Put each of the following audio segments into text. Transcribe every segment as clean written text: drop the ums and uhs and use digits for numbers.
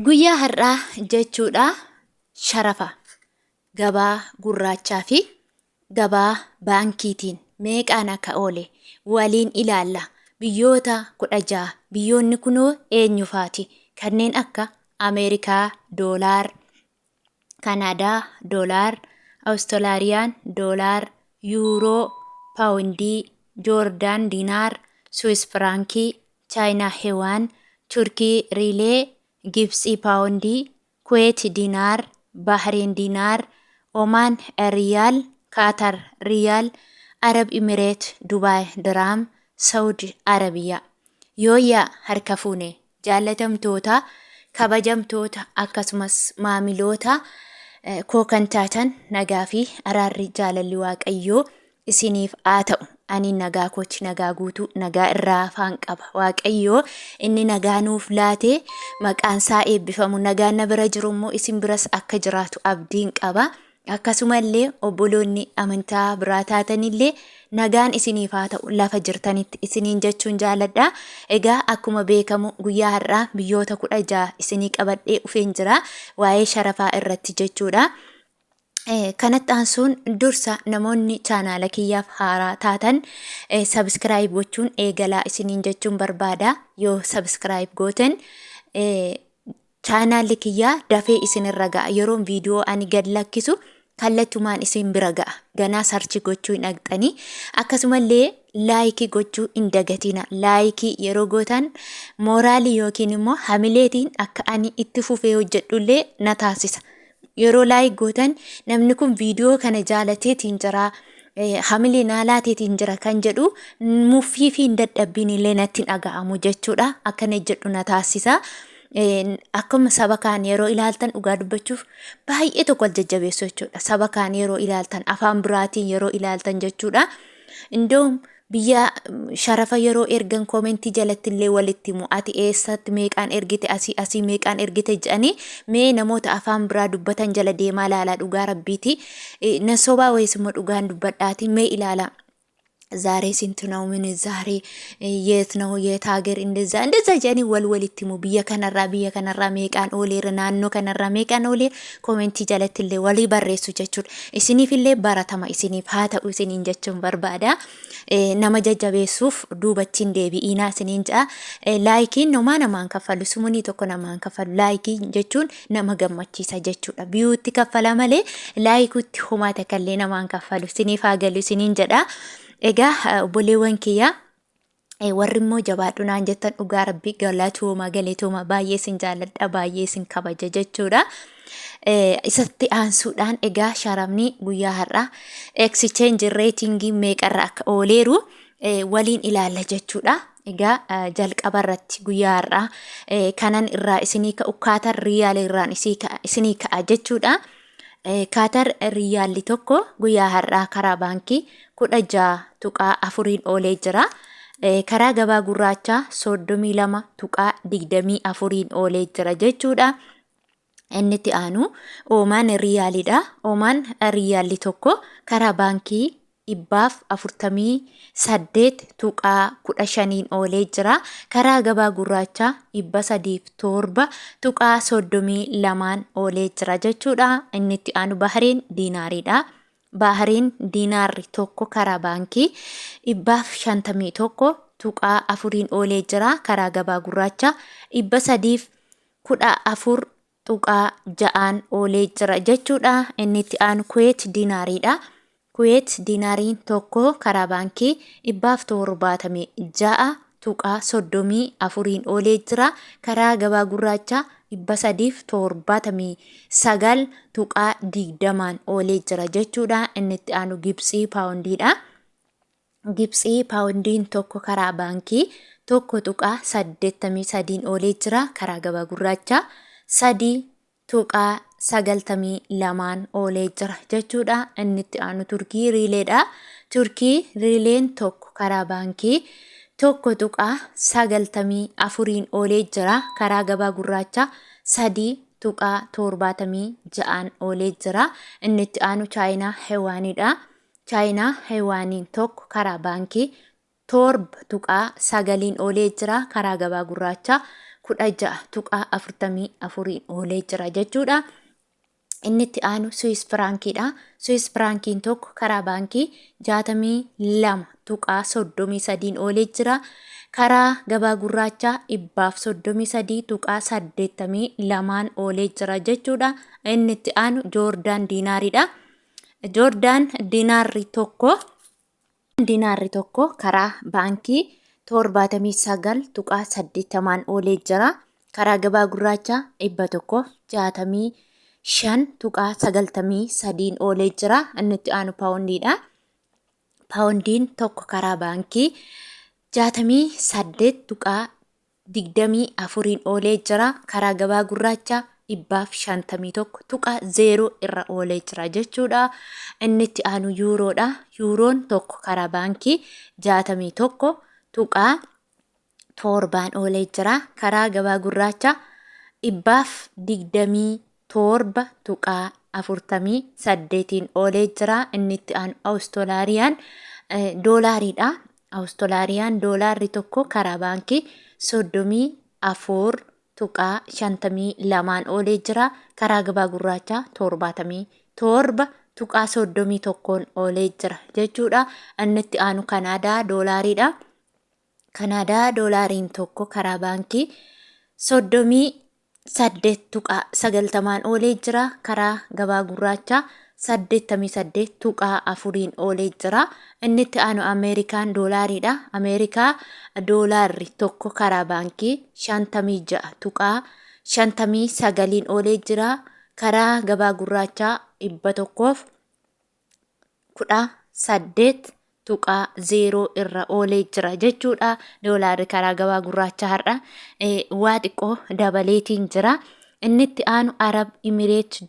Guyyaa har'aa jechuudha sharafa gabaa gurraachaa fi gabaa baankiitiin meeqaan akka oole waliin ilaalla. Biyyoota 16 biyyoonni kunoo eenyufaati? Kanneen akka Ameerikaa doolaar, Kanaadaa doolaar, Awustiraariyaan doolaar, Yuuroo, Paawundii, Joordaan diinaar, Suwis Firaankii, Chaayinaa Hewaan, Turkii Riilee, Gibtsii Paawondii, Kuweet Diinaar, Bahreen Diinaar, Omaan Riyaal, Kaatar Riyaal, Arab Imireet, Dubaay Diraam, Sawud Arabiyaa. Yooyyaa harka fuune jaallatamtoota, kabajamtoota akkasumas maamiloota koo kan taatan nagaa fi araarri jaalalli Waaqayyoo isiniif haa ta'u. Ani nagaa kooti, nagaa guutuu, nagaa irraa afaan qaba. Waaqayyoo inni nagaa nuuf laate maqaan isaa eebbifamu. Nagaan na bira jiru immoo isin biras akka jiraatu abdiin qaba. Akkasumallee obboloonni amantaa biraa taatanillee nagaan isiniif haa ta'u lafa jirtanitti isiniin jechuun jaaladha. Egaa akkuma beekamu guyyaa har'aa biyyoota 16 isinii qabadhee dhufeen jira. Waa'ee sharafaa irratti jechuudha. Kanatti aansuun dursa namoonni chaanaala kiyyaaf haaraa taatan subscribe gochuun eegalaa isiniin jechuun barbaada. Yoo subscribe gootan chaanaalli kiyyaa dafee isinirra ga'a. Yeroon viidiyoo ani gad lakkisu kallattumaan isin bira ga'a. Ganaa search gochuu hin dhaqxanii. Akkasumallee laayikii gochuu hin dagatina. Laayikii yeroo gootan mooraalii yookiin immoo hamileetiin akka ani itti fufee hojjedhullee na taasisa. Yeroo like gootan namni kun viidiyoo kana jaalateetiin jira, hamilee naa laateetiin jira kan jedhu muffii fi hin dadhabbiin illee natti hin dhaga'amu jechuudha. Akkana jedhu na taasisa. Akkuma saba kaan yeroo ilaaltan dhugaa dubbachuuf baay'ee tokko wal jajjabeessu jechuudha. Saba kaan yeroo ilaaltan afaan biraatiin yeroo ilaaltan jechuudha. Indoom biyya sharafa yeroo ergan koomentii jalatti illee walitti himu. Ati eessatti meeqaan ergite, asii asii meeqaan ergite jedhanii mee namoota afaan biraa dubbatan jala deemaa ilaalaa dhugaa rabbiiti. Na sobaa wayis immoo dhugaan dubbadhaati mee ilaalaa. ዛሬ ስንት ነው? ምንዛሬ የት ነው? የት ሀገር እንደዛ እንደዛ jedhanii wal walitti himu. Biyya kanarraa biyya kanarraa meeqaan ooleera, naannoo kanarraa meeqaan oolee koomentii jalatti illee walii barreessu jechuudha. Isiniif illee baratama isiniif haa ta'u isiniin jechuun barbaada. Nama jajjabeessuuf duubatti hin deebi'inaa isiniin ja'a. Laayikiin nomaa namaan kaffalu, sumunii tokko namaan kaffalu. Laayikii jechuun nama gammachiisa jechuudha. Biyuutti kaffala malee laayikuutti homaa takkallee namaan kaffalu. Isiniif haa galu isiniin jedha. Egaa obboleewwan kiyyaa warri immoo jabaadhu naan jettan dhugaa rabbii galatooma galatooma, baay'ee isin jaalladha, baay'ee isin kabaja jechuudha. Isatti aansuudhaan egaa sharafni guyyaa har'aa exchange ratingii meeqarra akka ooleeru waliin ilaalla jechuudha. Egaa jalqaba irratti guyyaa har'aa kanan irraa isinii ka'u Kaatar riyaal irraan isinii ka'a jechuudha. Kaatar riyaalli tokko guyyaa har'aa karaa baankii 16.4n oolee jira. Karaa gabaa gurraachaa 32.24n oolee jira jechuudha. Inni itti aanu Oomaan riyaalidha. Oomaan riyaalli tokko karaa baankii 148.15n oolee jira. Karaa gabaa gurraachaa 307.32n oolee jira jechuudha. Inni itti aanu Bahareen diinaariidha. Bahareen diinaarri tokko karaa baankii 151.4n oolee jira. Karaa gabaa gurraachaa 314.6n oolee jira jechuudha. Inni itti aanu Kuweet diinaariidha. Kuweet diinaariin tokko karaa baankii 176.34n oolee jira. Karaa gabaa gurraachaa 379.20n oolee jira jechuudha. Inni itti aanu Gibtsii paawundiidha. Gibtsii paawundiin tokko karaa baankii 1.83n oolee jira. Karaa gabaa gurraachaa 3.92n oolee jira jechuudha. Inni itti aanu Turkii riileedha. Turkii riileen tokko karaa baankii 1.94n oolee jira. Karaa gabaa gurraachaa 3.76n oolee jira. Inni itti aanu Chaayinaa Hewaanidha. Chaayinaa Hewaaniin tokko karaa baankii 7.9n oolee jira. Karaa gabaa gurraachaa 16.44n oolee jira jechuudha. Inni itti aanu Suwis Firaankiidha. Suwis Firaankiin tokko karaa baankii 62.33n oolee jira. Karaa gabaa gurraachaa 133.82n oolee jira jechuudha. Inni itti aanu Joordaan Diinaariidha. Joordaan diinaarri tokko Dinaarri tokko karaa baankii 79.80n oolee jira. Karaa gabaa gurraachaa 165.93n oolee jira. Inni itti aanu paawundiidha. Paawundiin tokko karaa baankii 68.24n oolee jira. Karaa gabaa gurraachaa 151.0 irra oolee jira jechuudha. Inni itti aanu yuuroodha. Yuuroon tokko karaa baankii 61.7n oolee jira. Karaa gabaa gurraachaa 127.48n oolee jira. Inni itti aanu Awustolaariyaan doolaariidha. Awustolaariyaan doolaarri tokko karaa baankii 34.52n oolee jira. Karaa gabaa gurraachaa 77.31n oolee jira jechuudha. Inni itti aanu Kanaadaa doolaariidha. Kanaadaa doolaariin tokko karaa baankii 38.90n oolee jira. Karaa gabaa gurraachaa 88.4n oolee jira. Inni itti aanu Ameerikaan doolaariidha. Ameerikaa doolaarri tokko karaa baankii 56.59n oolee jira. Karaa gabaa gurraachaa 118.0 irra oolee jira jechuudha. Doolaarri karaa gabaa gurraachaa har'a waa xiqqoo dabaleetiin jira. Inni itti aanu Arab Imireet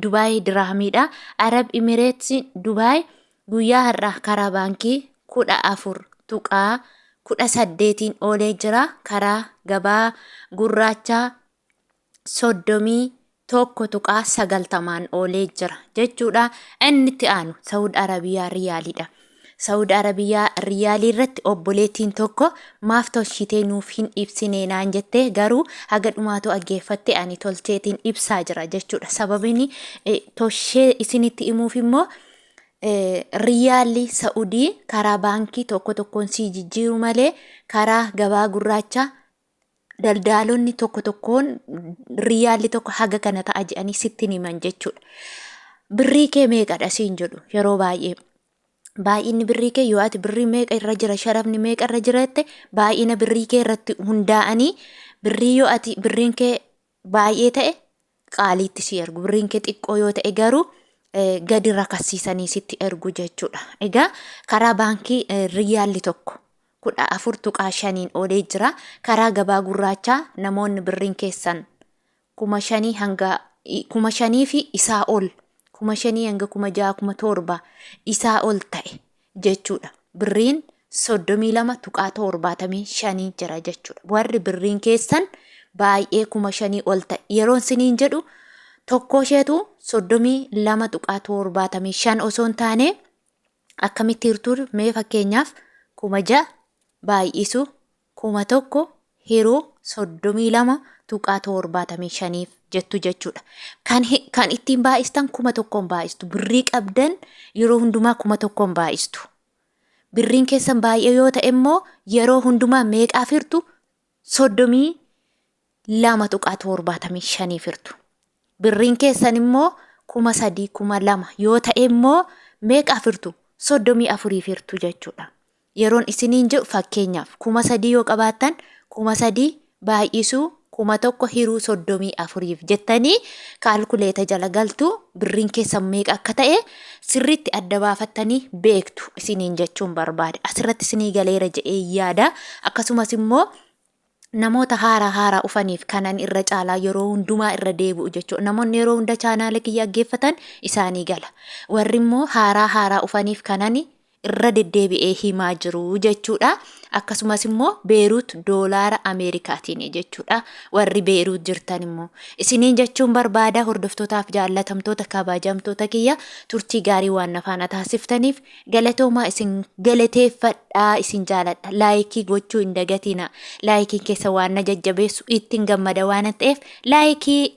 Dubaay Diraahmiidha. Arab Imireets Dubaay guyyaa har'a karaa baankii 14.18n oolee jira. Karaa gabaa gurraachaa 31.90n oolee jira jechuudha. Inni itti aanu Saawud Arabiyaa Riyaaliidha. Saawud Arabiyaa Riyaalii irratti obboleettiin tokko maaf tolchitee nuuf hin ibsine naan jette, garuu haga dhumaatu dhaggeeffatte ani tolcheetiin ibsaa jira jechuudha. Sababni toshee isinitti himuuf immoo Riyaalli Sa'udii karaa baankii tokko tokkoon sii jijjiiru malee karaa gabaa gurraachaa daldaalonni tokko tokkoon riyaalli tokko haga kana ta'a jedhanii sitti hin himan jechuudha. Birrii kee meeqadha siin jedhu yeroo baay'ee. Baay'inni birrii kee, yoo ati birrii meeqa irra jira, sharafni meeqa irra jira jette, baay'ina birrii kee irratti hundaa'anii birrii yoo ati birriin kee baay'ee ta'e qaaliitti si ergu. Birriin kee xiqqoo yoo ta'e garuu gadi rakassiisanii sitti ergu jechuudha. Egaa karaa baankii riyaalli tokko 14.5n oolee jira. Karaa gabaa gurraachaa namoonni birriin keessan 5,000 hanga 5,000 fi isaa ol, 5,000 hanga 6,000, 7,000 isaa ol ta'e jechuudha. Birriin 32.75 jira jechuudha. Warri birriin keessan baay'ee 5,000 ol ta'e yeroon siniin jedhu tokkoo isheetu 32.75 osoo hin taane akkamitti hirtuu? Mee fakkeenyaaf 6,000 baay'isu 1,000 hiruu 32.75f jettu jechuudha. Kan ittiin baay'istan 1,000n baay'istu. Birrii qabdan yeroo hundumaa 1,000n baay'istu. Birriin keessan baay'ee yoo ta'e immoo yeroo hundumaa meeqaaf hirtu? 32.75f hirtu. Birriin keessan immoo 3,000, 2,000 yoo ta'e immoo meeqaaf hirtu? 34f hirtu jechuudha. Yeroon isiniin jedhu fakkeenyaaf 3,000 yoo qabaattan, 3,000 baay'isuu 1,000 hiruu 34f jettanii kaalkuleeta jala galtu, birriin keessan meeqa akka ta'e sirriitti adda baafattanii beektu isiniin jechuun barbaada. Asirratti isinii galeera jedhee yaada. Akkasumas immoo namoota haaraa haaraa ufaniif kanan irra caalaa yeroo hundumaa irra deebi'u jechuudha. Namoonni yeroo hunda chaanaala kiyya dhaggeeffatan isaanii gala. Warri immoo haaraa haaraa ufaniif kanan irra deddeebi'ee himaa jiru jechuudha. Akkasumas immoo Beeruut doolaara Ameerikaatiin jechuudha. Warri Beeruut jirtan immoo isiniin jechuun barbaada. Hordoftootaaf jaallatamtoota kabajamtoota kiyya, turtii gaarii waan na faana taasiftaniif galatoomaa, isin galateeffadhaa, isin jaaladha. Like gochuu hin dagatina. Likeiin keessa waan na jajjabeessu ittiin gammada waan ta'eef like.